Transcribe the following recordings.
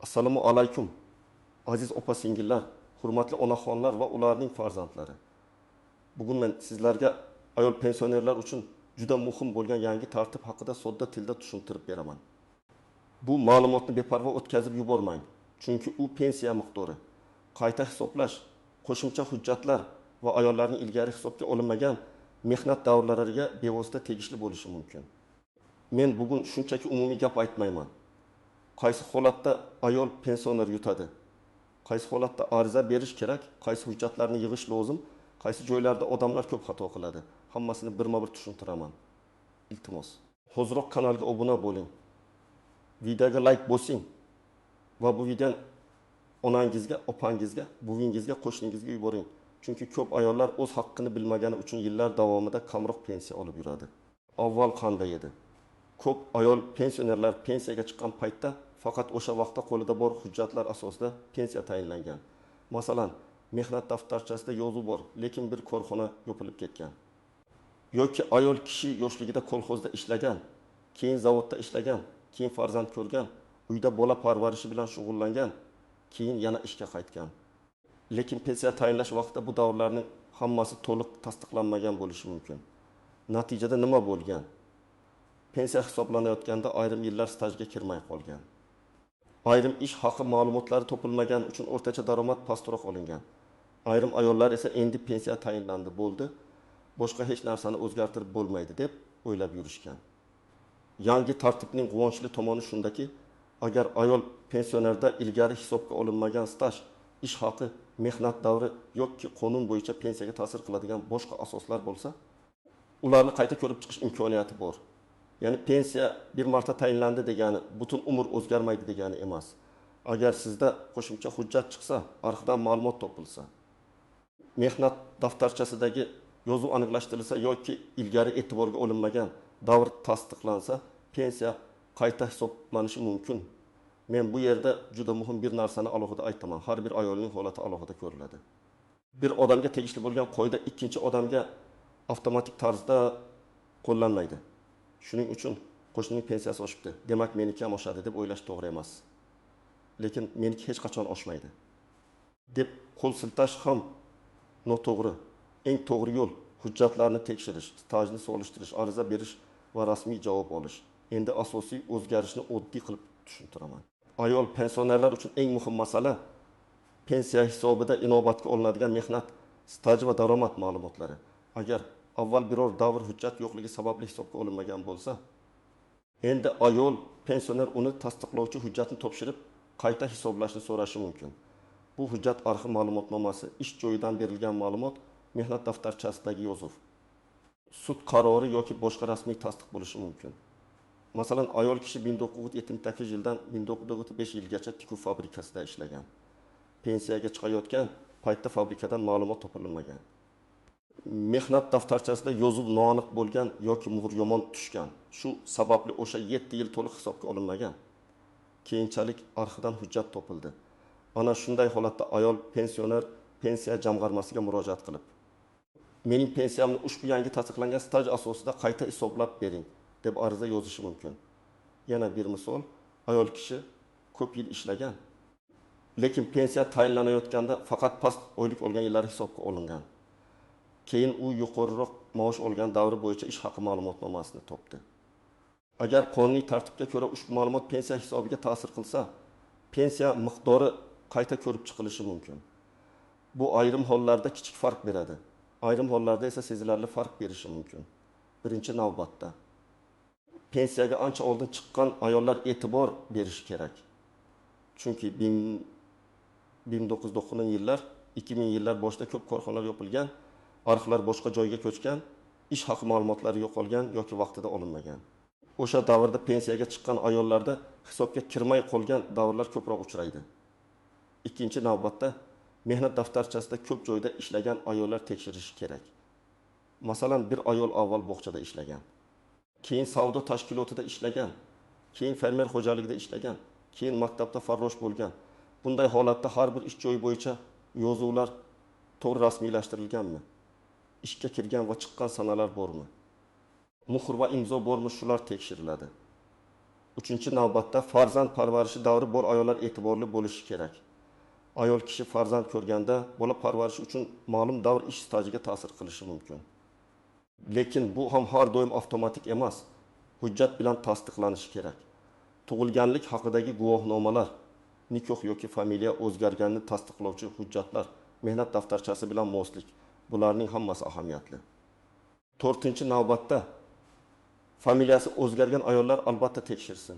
Assalomu alaykum, aziz opa-singillar, hurmatli onaxonlar va ularning farzandlari. Bugun men sizlarga ayol pensionerlar uchun juda muhim bo'lgan yangi tartib haqida sodda tilda tushuntirib beraman. Bu ma'lumotni beparvo o'tkazib yubormang, chunki u pensiya miqdori, qayta hisoblash, qo'shimcha hujjatlar va ayollarning ilgari hisobga olinmagan mehnat davrlariga bevosita tegishli bo'lishi mumkin. Men bugun shunchaki umumiy gap aytmayman. Qaysi holatda ayol pensioner yutadi? Qaysi holatda ariza berish kerak? Qaysi hujjatlarni yig'ish lozim? Qaysi joylarda odamlar ko'p xato qiladi? Hammasini birma-bir tushuntiraman. Iltimos. Hoziroq kanalga obuna bo'ling. Videoga like bosing va bu videoni onangizga, opangizga, buvingizga, qo'shningizga yuboring. Chunki ko'p ayollar o'z haqqini bilmagani uchun yillar davomida kamroq pensiya olib yuradi. Avval qanday edi? Ko'p ayol pensionerlar pensiyaga chiqqan paytda faqat o'sha vaqtda qo'lida bor hujjatlar asosida pensiya tayinlangan. Masalan, mehnat daftarchasida yozuv bor, lekin bir korxona yopilib ketgan. Yoki ayol kishi yoshligida kolxozda ishlagan, keyin zavodda ishlagan, keyin farzand ko'rgan, uyda bola parvarishi bilan shug'ullangan, keyin yana ishga qaytgan. Lekin pensiya tayinlash vaqtida bu davrlarning hammasi to'liq tasdiqlanmagan bo'lishi mumkin. Natijada nima bo'lgan? Pensiya hisoblanayotganda ayrim yillar stajga kirmay qolgan. Ayrim ish haqi ma'lumotlari topilmagani uchun o'rtacha daromad pastroq olingan. Ayrim ayollar esa endi pensiya tayinlandi bo'ldi, boshqa hech narsani o'zgartirib bo'lmaydi deb o'ylab yurishgan. Yangi tartibning quvonchli tomoni shundaki, agar ayol pensionerda ilgari hisobga olinmagan staj, ish haqi, mehnat davri yoki qonun bo'yicha pensiyaga ta'sir qiladigan boshqa asoslar bo'lsa, ularni qayta ko'rib chiqish imkoniyati bor. Ya'ni pensiya bir marta tayinlandi degani butun umr o'zgarmaydi degani emas. Agar sizda qo'shimcha hujjat chiqsa, arxivdan ma'lumot topilsa, mehnat daftarchasidagi yozuv aniqlashtirilsa yoki ilgari e'tiborga olinmagan davr tasdiqlansa, pensiya qayta hisoblanishi mumkin. Men bu yerda juda muhim bir narsani alohida aytaman. Har bir ayolning holati alohida ko'riladi. Bir odamga tegishli bo'lgan qoida ikkinchi odamga avtomatik tarzda qo'llanmaydi. Shuning uchun qo'shnining pensiyasi oshibdi, demak meniki ham oshadi deb o'ylash to'g'ri emas. Lekin meniki hech qachon oshmaydi deb qo'l siltash ham noto'g'ri. Eng to'g'ri yo'l hujjatlarni tekshirish, stajni solishtirish, ariza berish va rasmiy javob olish. Endi asosiy o'zgarishni oddiy qilib tushuntiraman. Ayol pensionerlar uchun eng muhim masala pensiya hisobida inobatga olinadigan mehnat staji va daromad ma'lumotlari. Agar avval biror davr hujjat yo'qligi sababli hisobga olinmagan bo'lsa, endi ayol pensioner uni tasdiqlovchi hujjatni topshirib, qayta hisoblashni so'rashi mumkin. Bu hujjat arxiv ma'lumotnomasi, ish joyidan berilgan ma'lumot, mehnat daftarchasidagi yozuv, sud qarori yoki boshqa rasmiy tasdiq bo'lishi mumkin. Masalan, ayol kishi 1978 yildan 1995 yilgacha tikuv fabrikasida ishlagan. Pensiyaga chiqayotgan paytda fabrikadan ma'lumot topilmagan. Mehnat daftarchasida yozuv noaniq bo'lgan yoki muhr yomon tushgan. Shu sababli o'sha 7 yil to'liq hisobga olinmagan. Keyinchalik arxivdan hujjat topildi. Ana shunday holatda ayol pensioner pensiya jamg'armasiga murojaat qilib, mening pensiyamni ushbu yangi tasdiqlangan staj asosida qayta hisoblab bering deb ariza yozishi mumkin. Yana bir misol, ayol kishi ko'p yil ishlagan, lekin pensiya tayinlanayotganda faqat past oylik olgan yillari hisobga olingan. Keyin u yuqoriroq maosh olgan davri bo'yicha ish haqi ma'lumotnomasini topdi. Agar qonuniy tartibga ko'ra ushbu ma'lumot pensiya hisobiga ta'sir qilsa, pensiya miqdori qayta ko'rib chiqilishi mumkin. Bu ayrim hollarda kichik farq beradi. Ayrim hollarda esa sezilarli farq berishi mumkin. Birinchi navbatda pensiyaga ancha oldin chiqqan ayollar e'tibor berishi kerak. Chunki 1990 yillar, 2000 yillar boshida ko'p korxonalar yopilgan, arxivlar boshqa joyga ko'chgan, ish haqi ma'lumotlari yo'qolgan yoki vaqtida olinmagan. O'sha davrda pensiyaga chiqqan ayollarda hisobga kirmay qolgan davrlar ko'proq uchraydi. Ikkinchi navbatda mehnat daftarchasida ko'p joyda ishlagan ayollar tekshirishi kerak. Masalan, bir ayol avval bog'chada ishlagan, keyin savdo tashkilotida ishlagan, keyin fermer xo'jaligida ishlagan, keyin maktabda farrosh bo'lgan. Bunday holatda har bir ish joyi bo'yicha yozuvlar to'g'ri rasmiylashtirilganmi? Ishga kirgan va chiqqan sanalar bormi? Muhr va imzo bormi? Shular tekshiriladi. Uchinchi navbatda farzand parvarishi davri bor ayollar e'tiborli bo'lishi kerak. Ayol kishi farzand ko'rganda bola parvarishi uchun ma'lum davr ish stajiga ta'sir qilishi mumkin. Lekin bu ham har doim avtomatik emas, hujjat bilan tasdiqlanishi kerak. Tug'ilganlik haqidagi guvohnomalar, nikoh yoki familiya o'zgarganini tasdiqlovchi hujjatlar, mehnat daftarchasi bilan moslik, bularning hammasi ahamiyatli. To'rtinchi navbatda familiyasi o'zgargan ayollar albatta tekshirsin.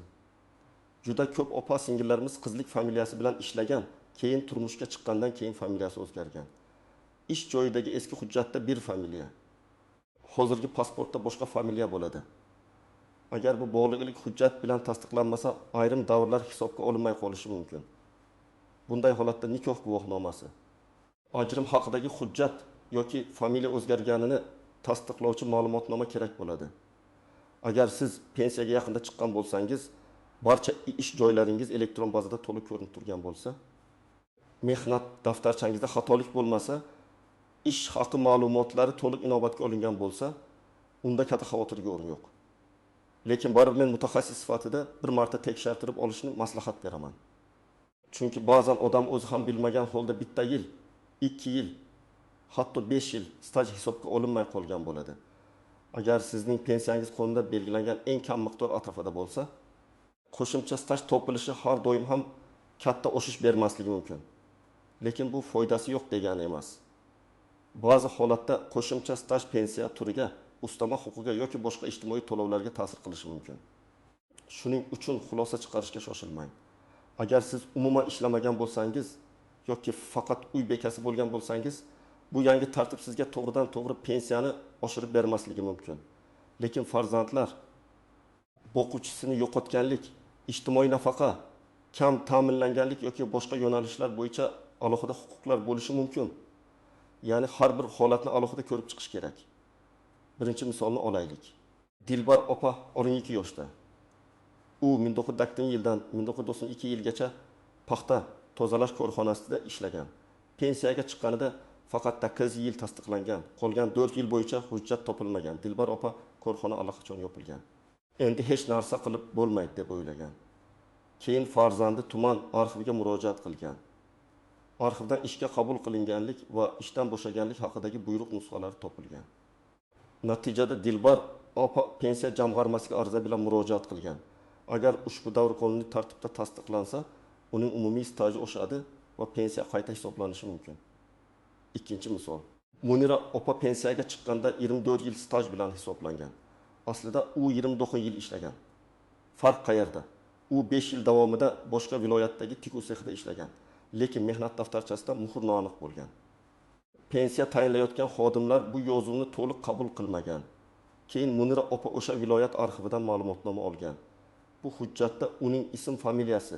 Juda ko'p opa singillarimiz qizlik familiyasi bilan ishlagan, keyin turmushga chiqqandan keyin familiyasi o'zgargan. Ish joyidagi eski hujjatda bir familiya, hozirgi pasportda boshqa familiya bo'ladi. Agar bu bog'liqlik hujjat bilan tasdiqlanmasa, ayrim davrlar hisobga olinmay qolishi mumkin. Bunday holatda nikoh guvohnomasi, ajrim haqidagi hujjat yoki familiya o'zgarganini tasdiqlovchi ma'lumotnoma kerak bo'ladi. Agar siz pensiyaga yaqinda chiqqan bo'lsangiz, barcha ish joylaringiz elektron bazada to'liq ko'rinib turgan bo'lsa, mehnat daftarchangizda xatolik bo'lmasa, ish haqi ma'lumotlari to'liq inobatga olingan bo'lsa, unda katta xavotirga o'rin yo'q. Lekin baribir men mutaxassis sifatida bir marta tekshirtirib olishni maslahat beraman. Chunki ba'zan odam o'zi ham bilmagan holda bitta yil, 2 yil, hatto 5 yil staj hisobga olinmay qolgan bo'ladi. Agar sizning pensiyangiz qonunda belgilangan eng kam miqdor atrofida bo'lsa, qo'shimcha staj topilishi har doim ham katta oshish bermasligi mumkin. Lekin bu foydasi yo'q degani emas. Ba'zi holatda qo'shimcha staj pensiya turiga, ustama huquqiga yoki boshqa ijtimoiy to'lovlarga ta'sir qilishi mumkin. Shuning uchun xulosa chiqarishga shoshilmang. Agar siz umuman ishlamagan bo'lsangiz yoki faqat uy bekasi bo'lgan bo'lsangiz, bu yangi tartib sizga to'g'ridan to'g'ri pensiyani oshirib bermasligi mumkin. Lekin farzandlar, boquvchisini yo'qotganlik, ijtimoiy nafaqa, kam ta'minlanganlik yoki boshqa yo'nalishlar bo'yicha alohida huquqlar bo'lishi mumkin. Ya'ni har bir holatni alohida ko'rib chiqish kerak. Birinchi misolni olaylik. Dilbar opa 12 yoshda. U 1990 yildan 1992 yilgacha paxta tozalash korxonasida ishlagan. Pensiyaga chiqqanida faqat 9 yil tasdiqlangan. Qolgan 4 yil bo'yicha hujjat topilmagan. Dilbar opa korxona allaqachon yopilgan. Endi hech narsa qilib bo'lmaydi deb o'ylagan. Keyin farzandi tuman arxiviga murojaat qilgan. Arxivdan ishga qabul qilinganlik va ishdan bo'shaganlik haqidagi buyruq nusxalari topilgan. Natijada Dilbar opa pensiya jamg'armasiga ariza bilan murojaat qilgan. Agar ushbu davr qonuniy tartibda tasdiqlansa, uning umumiy staji oshadi va pensiya qayta hisoblanishi mumkin. Ikkinchi misol. Munira opa pensiyaga chiqqanda 24 yil staj bilan hisoblangan. Aslida u 29 yil ishlagan. Farq qayerda? U 5 yil davomida boshqa viloyatdagi tikuv sexida ishlagan, lekin mehnat daftarchasida muhr noaniq bo'lgan. Pensiya tayinlayotgan xodimlar bu yozuvni to'liq qabul qilmagan. Keyin Munira opa o'sha viloyat arxividan ma'lumotnoma olgan. Bu hujjatda uning ism familiyasi,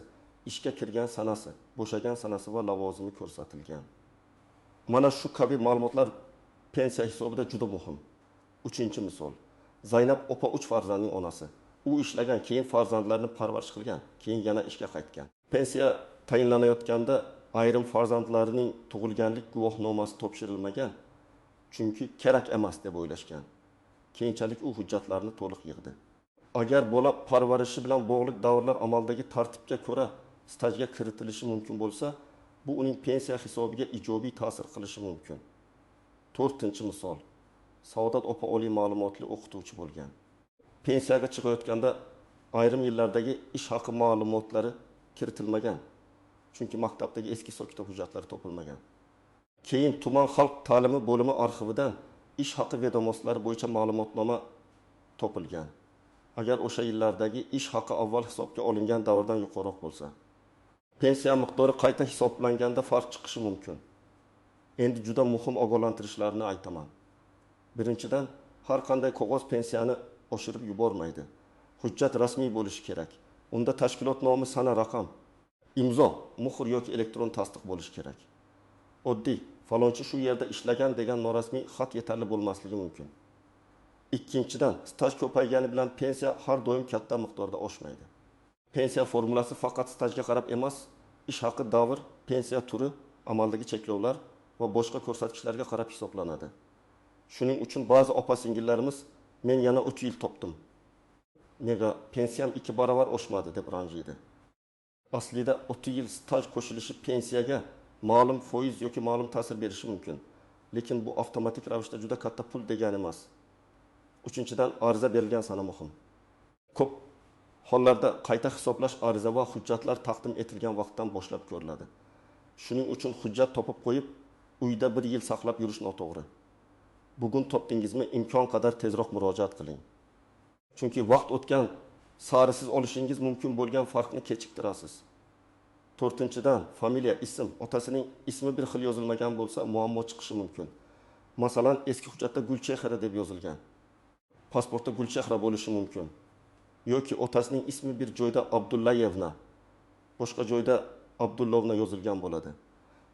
ishga kirgan sanasi, bo'shagan sanasi va lavozimi ko'rsatilgan. Mana shu kabi ma'lumotlar pensiya hisobida juda muhim. Uchinchi misol. Zaynab opa 3 farzandning onasi. U ishlagan, keyin farzandlarini parvarish qilgan, keyin yana ishga qaytgan. Pensiya tayinlanayotganda ayrim farzandlarining tug'ilganlik guvohnomasi topshirilmagan, chunki kerak emas deb o'ylashgan. Keyinchalik u hujjatlarni to'liq yig'di. Agar bola parvarishi bilan bog'liq davrlar amaldagi tartibga ko'ra stajga kiritilishi mumkin bo'lsa, bu uning pensiya hisobiga ijobiy ta'sir qilishi mumkin. To'rtinchi misol. Saodat opa oliy ma'lumotli o'qituvchi bo'lgan. Pensiyaga chiqayotganda ayrim yillardagi ish haqi ma'lumotlari kiritilmagan. Chunki maktabdagi eski hisob-kitob hujjatlari topilmagan. Keyin tuman xalq ta'limi bo'limi arxividan ish haqi vedomoslari bo'yicha ma'lumotnoma topilgan. Agar o'sha yillardagi ish haqi avval hisobga olingan davrdan yuqoriroq bo'lsa, pensiya miqdori qayta hisoblanganda farq chiqishi mumkin. Endi juda muhim ogohlantirishlarni aytaman. Birinchidan, har qanday qog'oz pensiyani oshirib yubormaydi. Hujjat rasmiy bo'lishi kerak. Unda tashkilot nomi, sana, raqam, imzo, muhr yoki elektron tasdiq bo'lishi kerak. Oddiy falonchi shu yerda ishlagan degan norasmiy xat yetarli bo'lmasligi mumkin. Ikkinchidan, staj ko'paygani bilan pensiya har doim katta miqdorda oshmaydi. Pensiya formulasi faqat stajga qarab emas, ish haqi, davr, pensiya turi, amaldagi cheklovlar va boshqa ko'rsatkichlarga qarab hisoblanadi. Shuning uchun ba'zi opa-singillarimiz men yana 3 yil topdim Nega pensiyam 2 barobar oshmadi deb ranjiydi. Aslida 30 yil staj qo'shilishi pensiyaga ma'lum foiz yoki ma'lum ta'sir berishi mumkin. Lekin bu avtomatik ravishda juda katta pul degani emas. Uchinchidan, ariza berilgan sana muhim. Ko'p hollarda qayta hisoblash ariza va hujjatlar taqdim etilgan vaqtdan boshlab ko'riladi. Shuning uchun hujjat topib qo'yib, uyda bir yil saqlab yurish noto'g'ri. Bugun topdingizmi, imkon qadar tezroq murojaat qiling. Chunki vaqt o'tgan sari siz olishingiz mumkin bo'lgan farqni kechiktirasiz. To'rtinchidan, familiya, ism, otasining ismi bir xil yozilmagan bo'lsa, muammo chiqishi mumkin. Masalan, eski hujjatda Gulchehra deb yozilgan. Pasportda Gulchehra bo'lishi mumkin. Yoki otasining ismi bir joyda Abdullayevna, boshqa joyda Abdullovna yozilgan bo'ladi.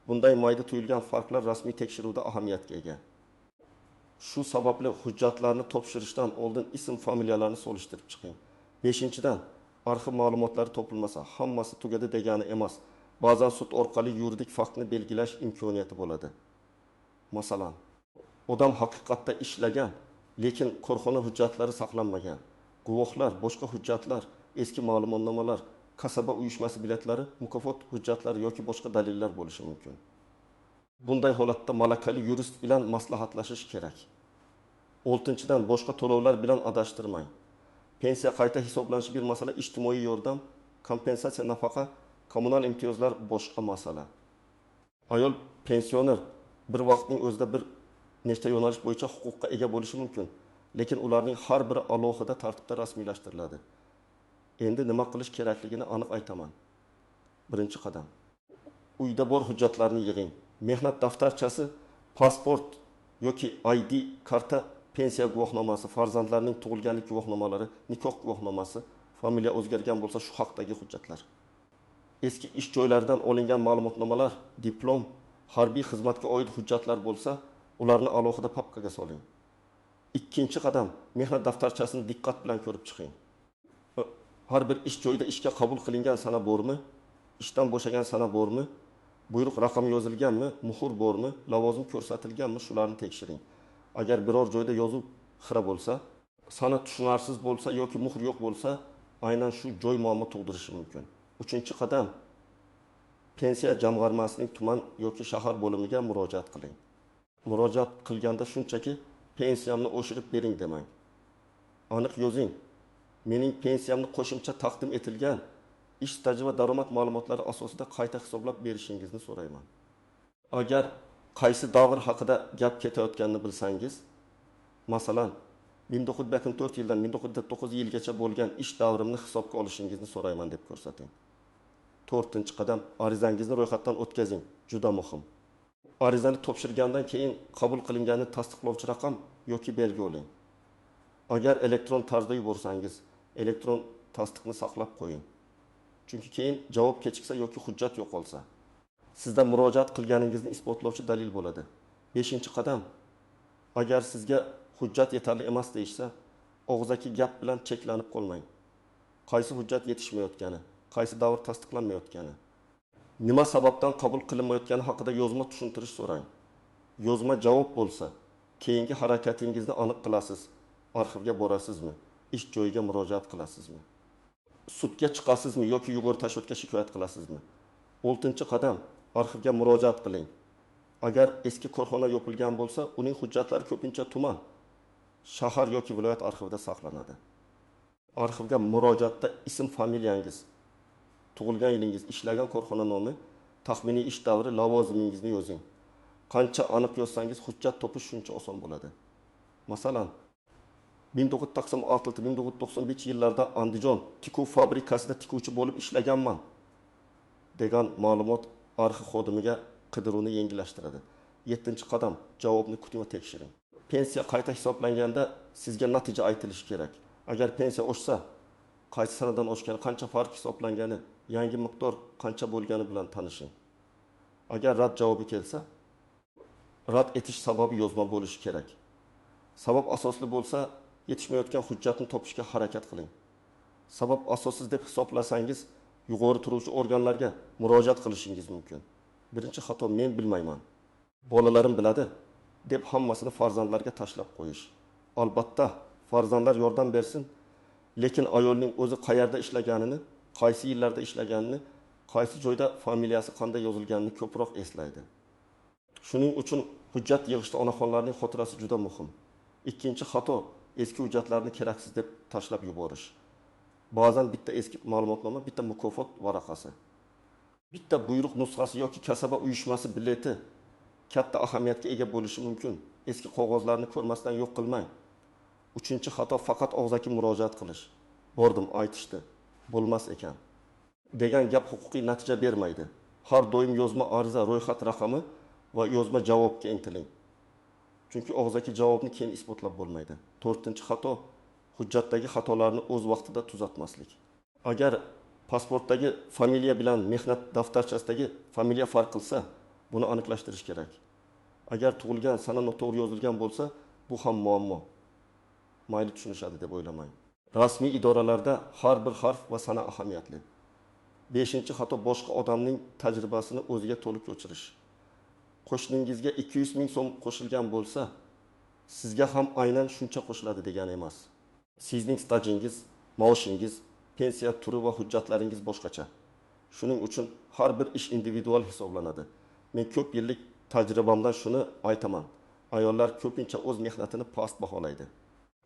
Bunday mayda tuyulgan farqlar rasmiy tekshiruvda ahamiyatga ega. Shu sababli hujjatlarni topshirishdan oldin ism familiyalarni solishtirib chiqing. Beshinchidan, arxiv ma'lumotlari topilmasa, hammasi tugadi degani emas. Ba'zan sud orqali yuridik faktni belgilash imkoniyati bo'ladi. Masalan, odam haqiqatda ishlagan, lekin korxona hujjatlari saqlanmagan. Guvohlar, boshqa hujjatlar, eski ma'lumotnomalar, kasaba uyushmasi biletlari, mukofot hujjatlari yoki boshqa dalillar bo'lishi mumkin. Bunday holatda malakali yurist bilan maslahatlashish kerak. Oltinchidan, boshqa to'lovlar bilan adashtirmang. Pensiya qayta hisoblanishi bir masala, ijtimoiy yordam, kompensatsiya, nafaqa, kommunal imtiyozlar boshqa masala. Ayol pensioner bir vaqtning o'zida bir nechta yo'nalish bo'yicha huquqqa ega bo'lishi mumkin, lekin ularning har biri alohida tartibda rasmiylashtiriladi. Endi nima qilish kerakligini aniq aytaman. Birinchi qadam. Uyda bor hujjatlarni yig'ing. Mehnat daftarchasi, pasport yoki ID karta, pensiya guvohnomasi, farzandlarning tug'ilganlik guvohnomalari, nikoh guvohnomasi, familiya o'zgargan bo'lsa shu haqdagi hujjatlar. Eski ish joylaridan olingan ma'lumotnomalar, diplom, harbiy xizmatga oid hujjatlar bo'lsa, ularni alohida papkaga soling. Ikkinchi qadam, mehnat daftarchasini diqqat bilan ko'rib chiqing. Har bir ish joyida ishga qabul qilingan sana bormi? Ishdan bo'shagan sana bormi? Buyruq raqami yozilganmi? Muhr bormi? Lavozim ko'rsatilganmi? Shularni tekshiring. Agar biror joyda yozuv xira bo'lsa, sana tushunarsiz bo'lsa yoki muhr yo'q bo'lsa, aynan shu joy muammo tug'dirishi mumkin. Uchinchi qadam, pensiya jamg'armasining tuman yoki shahar bo'limiga murojaat qiling. Murojaat qilganda shunchaki pensiyamni oshirib bering demang. Aniq yozing. Mening pensiyamni qo'shimcha taqdim etilgan ish staji va daromad ma'lumotlari asosida qayta hisoblab berishingizni so'rayman. Agar qaysi davr haqida gap ketayotganini bilsangiz, masalan, 1994 yildan 1909 yilgacha bo'lgan ish davrimni hisobga olishingizni so'rayman deb ko'rsating. To'rtinchi qadam, arizangizni ro'yxatdan o'tkazing. Juda muhim. Arizani topshirgandan keyin qabul qilinganini tasdiqlovchi raqam yoki belgi oling. Agar elektron tarzda yuborsangiz, elektron tasdiqni saqlab qo'ying. Chunki keyin javob kechiksa yoki hujjat yo'qolsa, sizda murojaat qilganingizni isbotlovchi dalil bo'ladi. Beshinchi qadam, agar sizga hujjat yetarli emas deyishsa, og'zaki gap bilan cheklanib qolmang. Qaysi hujjat yetishmayotgani, qaysi davr tasdiqlanmayotgani, nima sababdan qabul qilinmayotgani haqida yozma tushuntirish so'rang. Yozma javob bo'lsa, keyingi harakatingizni aniq qilasiz. Arxivga borasizmi? Ish joyiga murojaat qilasizmi? Sudga chiqasizmi yoki yuqori tashkilotga shikoyat qilasizmi? Oltinchi qadam, arxivga murojaat qiling. Agar eski korxona yopilgan bo'lsa, uning hujjatlari ko'pincha tuman, shahar yoki viloyat arxivida saqlanadi. Arxivga murojaatda ism, familiyangiz, tug'ilgan yilingiz, ishlagan korxona nomi, taxminiy ish davri, lavozimingizni yozing. Qancha aniq yozsangiz, hujjat topish shuncha oson bo'ladi. Masalan, 1996-1995 yillarda Andijon tikuv fabrikasida tikuvchi bo'lib ishlaganman degan ma'lumot arxiv xodimiga qidiruvni yengillashtiradi. 7-qadam, javobni kuting va tekshiring. Pensiya qayta hisoblanganda sizga natija aytilishi kerak. Agar pensiya oshsa, qaysi sanadan oshgani, qancha farq hisoblangani, yangi miqdor qancha bo'lgani bilan tanishing. Agar rad javobi kelsa, rad etish sababi yozma bo'lishi kerak. Sabab asosli bo'lsa, yetishmayotgan hujjatni topishga harakat qiling. Sabab asossiz deb hisoblasangiz, yuqori turuvchi organlarga murojaat qilishingiz mumkin. Birinchi xato, men bilmayman, bolalarim biladi deb hammasini farzandlarga tashlab qo'yish. Albatta, farzandlar yordam bersin, Lekin ayolning o'zi qayerda ishlaganini, qaysi yillarda ishlaganini, qaysi joyda familiyasi qanday yozilganini ko'proq eslaydi. Shuning uchun hujjat yig'ishda onaxonlarning xotirasi juda muhim. Ikkinchi xato eski hujjatlarni keraksiz deb tashlab yuborish. Ba'zan bitta eski ma'lumotnoma, bitta mukofot varaqasi, bitta buyruq nusxasi yoki kasaba uyushmasi bileti katta ahamiyatga ega bo'lishi mumkin. Eski qog'ozlarni ko'rmasdan yo'q qilmang. Uchinchi xato faqat og'zaki murojaat qilish. Bordim, aytishdi, bo'lmas ekan degan gap huquqiy natija bermaydi. Har doim yozma ariza, ro'yxat raqami va yozma javobga intiling. Chunki og'zaki javobni keyin isbotlab bo'lmaydi. To'rtinchi xato hujjatdagi xatolarni o'z vaqtida tuzatmaslik. Agar pasportdagi familiya bilan mehnat daftarchasidagi familiya farq qilsa, buni aniqlashtirish kerak. Agar tug'ilgan sana noto'g'ri yozilgan bo'lsa, bu ham muammo. Mayli tushunishadi deb o'ylamang. Rasmiy idoralarda har bir harf va sana ahamiyatli. Beshinchi xato boshqa odamning tajribasini o'ziga to'liq ko'chirish. Qo'shningizga 200 ming so'm qo'shilgan bo'lsa, sizga ham aynan shuncha qo'shiladi degani emas. Sizning stajingiz, maoshingiz, pensiya turi va hujjatlaringiz boshqacha. Shuning uchun har bir ish individual hisoblanadi. Men ko'p yillik tajribamdan shuni aytaman. Ayollar ko'pincha o'z mehnatini past baholaydi.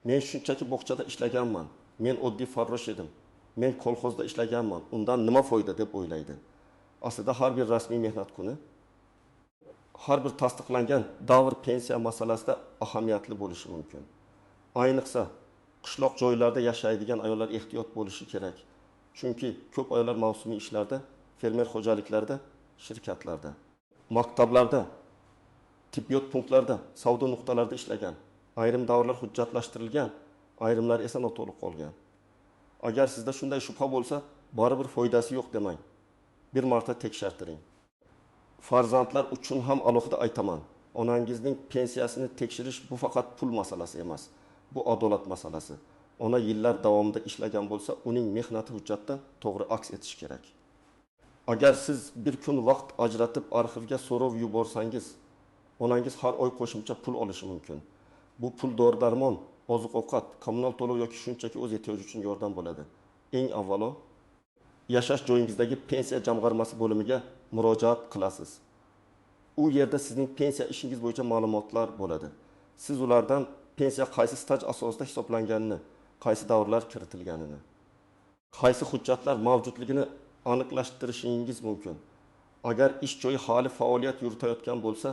Men shunchaki bog'chada ishlaganman. Men oddiy farrosh edim. Men kolxozda ishlaganman. Undan nima foyda deb o'ylaydi. Aslida har bir rasmiy mehnat kuni, har bir tasdiqlangan davr pensiya masalasida ahamiyatli bo'lishi mumkin. Ayniqsa qishloq joylarda yashaydigan ayollar ehtiyot bo'lishi kerak. Chunki ko'p ayollar mavsumiy ishlarda, fermer xo'jaliklarida, shirkatlarda, maktablarda, tibbiyot punktlarida, savdo nuqtalarida ishlagan. Ayrim davrlar hujjatlashtirilgan, ayrimlar esa noto'liq qolgan. Agar sizda shunday shubha bo'lsa, baribir foydasi yo'q demang. Bir marta tekshirtiring. Farzandlar uchun ham alohida aytaman. Onangizning pensiyasini tekshirish bu faqat pul masalasi emas. Bu adolat masalasi. Ona yillar davomida ishlagan bo'lsa, uning mehnati hujjatda to'g'ri aks etishi kerak. Agar siz bir kun vaqt ajratib arxivga so'rov yuborsangiz, onangiz har oy qo'shimcha pul olishi mumkin. Bu pul dori-darmon, oziq-ovqat, kommunal to'lov yoki shunchaki o'z ehtiyoji uchun yordam bo'ladi. Eng avvalo yashash joyingizdagi pensiya jamg'armasi bo'limiga murojaat qilasiz. U yerda sizning pensiya ishingiz bo'yicha ma'lumotlar bo'ladi. Siz ulardan pensiya qaysi staj asosida hisoblanganini, qaysi davrlar kiritilganini, qaysi hujjatlar mavjudligini aniqlashtirishingiz mumkin. Agar ish joyi hali faoliyat yuritayotgan bo'lsa,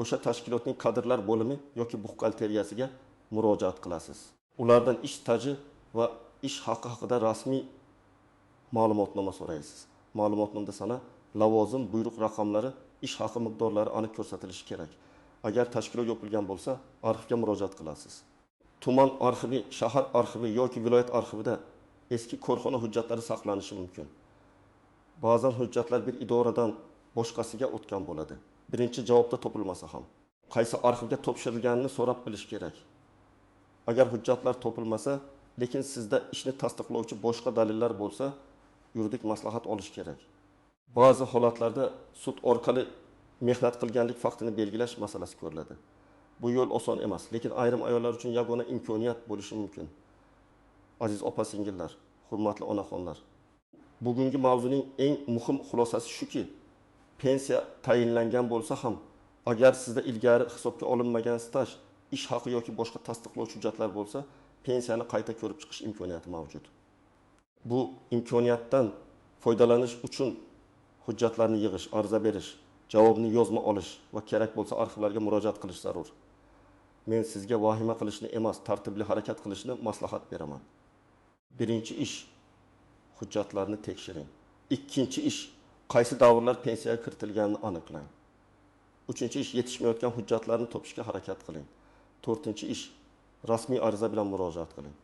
o'sha tashkilotning kadrlar bo'limi yoki buxgalteriyasiga murojaat qilasiz. Ulardan ish staji va ish haqi haqida rasmiy ma'lumotnoma so'raysiz. Ma'lumotnomada sana, lavozim, buyruq raqamlari, ish haqi miqdorlari aniq ko'rsatilishi kerak. Agar tashkilot yopilgan bo'lsa, arxivga murojaat qilasiz. Tuman arxivi, shahar arxivi yoki viloyat arxivida eski korxona hujjatlari saqlanishi mumkin. Ba'zan hujjatlar bir idoradan boshqasiga o'tgan bo'ladi. Birinchi javobda topilmasa ham qaysi arxivga topshirilganini so'rab bilish kerak. Agar hujjatlar topilmasa, lekin sizda ishni tasdiqlovchi boshqa dalillar bo'lsa, yuridik maslahat olish kerak. Ba'zi holatlarda sud orqali mehnat qilganlik faktini belgilash masalasi ko'riladi. Bu yo'l oson emas, lekin ayrim ayollar uchun yagona imkoniyat bo'lishi mumkin. Aziz opa-singillar, hurmatli onaxonlar, bugungi mavzuning eng muhim xulosasi shuki, pensiya tayinlangan bo'lsa ham, agar sizda ilgari hisobga olinmagan staj, ish haqi yoki boshqa tasdiqlovchi hujjatlar bo'lsa, pensiyani qayta ko'rib chiqish imkoniyati mavjud. Bu imkoniyatdan foydalanish uchun hujjatlarni yig'ish, ariza berish, javobni yozma olish va kerak bo'lsa arxivlarga murojaat qilish zarur. Men sizga vahima qilishni emas, tartibli harakat qilishni maslahat beraman. Birinchi ish hujjatlarni tekshiring. Ikkinchi ish qaysi davrlar pensiyaga kiritilganini aniqlang. Uchinchi ish yetishmayotgan hujjatlarni topishga harakat qiling. To'rtinchi ish rasmiy ariza bilan murojaat qiling.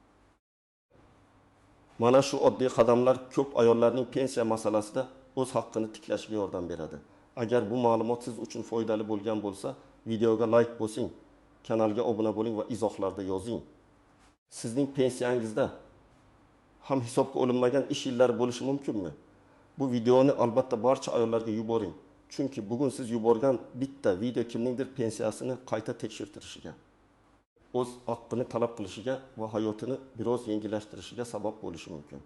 Mana shu oddiy qadamlar ko'p ayollarning pensiya masalasida o'z haqqini tiklashiga yordam beradi. Agar bu ma'lumot siz uchun foydali bo'lgan bo'lsa, videoga like bosing, kanalga obuna bo'ling va izohlarda yozing. Sizning pensiyangizda ham hisobga olinmagan ish yillari bo'lishi mumkinmi? Bu videoni albatta barcha ayollarga yuboring. Chunki bugun siz yuborgan bitta video kimningdir pensiyasini qayta tekshirtirishiga, o'z haqqini talab qilishiga va hayotini biroz yengillashtirishiga sabab bo'lishi mumkin.